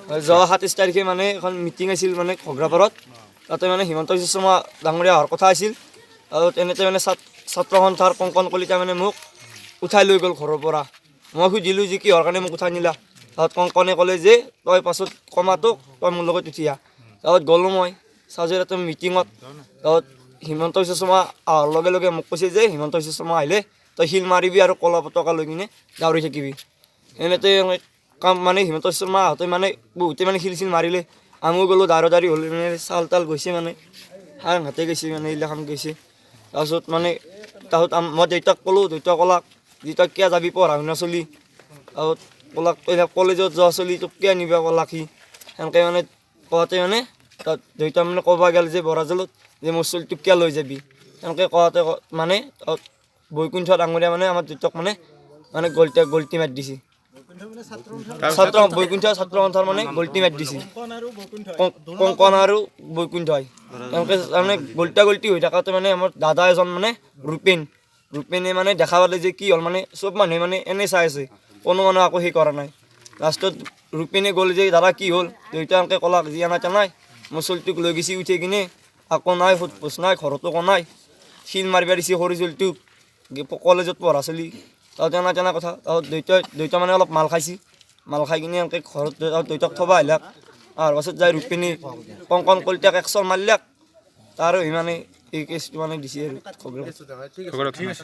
যোৱা 27 তাৰিখে মানে এখন মিটিং আছিল মানে ঘগ্ৰাপাৰত। তাতে মানে হিমন্ত বিশ্ব শৰ্মা ডাঙৰীয়া অহাৰ কথা আছিল আৰু তেনেতে মানে ছাত্ৰ সন্থাৰ কংকন কলিতা মানে মোক উঠাই লৈ গ'ল ঘৰৰ পৰা। মই সুধিলোঁ যে কিহৰ কাৰণে মোক উঠাই নিলা? তাত কংকনে ক'লে যে তই পাছত কমাটোক, তই মোৰ লগত উঠি আহ। তাৰপিছত গ'লোঁ মই চাজেৰাতে মিটিঙত। তাৰপিছত হিমন্ত বিশ্ব শৰ্মা অহাৰ লগে লগে মোক কৈছে যে হিমন্ত বিশ্ব শৰ্মা আহিলে তই শিল মাৰিবি আৰু ক'লা পতাকা লৈ কিনে দাউৰি থাকিবি। এনেতে কাম মানে হিমন্ত বিশ্ব শৰ্মা আহোঁতে মানে বহুতে মানে শিল চিল মাৰিলে। আমিও গ'লোঁ, দাঁড়া দাঁড়ি হ'ল, মানে চাল তাল গৈছে, মানে হাতে গৈছে, মানে এইগিলাখন গৈছে। তাৰপিছত মানে তাৰপিছত মই দেউতাক ক'লোঁ, দেউতাক ক'লাক যে তই কিয় যাবি, পঢ়া শুনা চলি। তাৰপিছত ক'লাক তই কলেজত যোৱা চলি, তোক কিয় নিবা ক'লাক সি। সেনেকৈ মানে কোৱাতে মানে তাত দেউতা মানে ক'ব গ'ল যে বৰাজলত যে মোৰ চলিটোক কিয় লৈ যাবি। সেনেকৈ কোৱাতে মানে তাত বৈকুণ্ঠ ডাঙৰীয়া মানে আমাৰ দেউতাক মানে মানে গল্টি গল্টি মাৰি দিছে। ছাত্ৰ বৈকুণ্ঠ ছাত্ৰ সন্থাৰ মানে গল্টি মাৰি দিছে কংকন আৰু বৈকুণ্ঠই। তেওঁলোকে তাৰমানে গল্টা গল্টি হৈ থাকোঁতে মানে আমাৰ দাদা এজন মানে ৰূপেন, ৰূপেনে মানে দেখা পালে যে কি হ'ল। মানে চব মানুহে মানে এনেই চাই আছে, কোনো মানুহ আকৌ সেই কৰা নাই। লাষ্টত ৰূপেনে গ'ল যে দাদা কি হ'ল? দেউতা এনেকৈ ক'লাক যে এনা নাই, মোৰ চলিটোক লৈ গৈছি উঠি কিনে, আকৌ নাই, সোধ পোছ নাই, ঘৰতো কোৱা নাই, শিল মাৰিব দিছে সৰু চলিটোক, কলেজত পঢ়া চলি। তাত এনা তেনা কথা। তাত দেউতা মানে অলপ মাল খাইছি। মাল খাই কিনে এনেকৈ ঘৰত দেউতাক থ'ব আহিলাক। অহাৰ পাছত যাই ৰূপিনী কংকন কলিতাক এক চৰ মাৰিলাক। তাৰ সি মানে এই কেছটো মানে দিছে আৰু খবৰ। ঠিক আছে।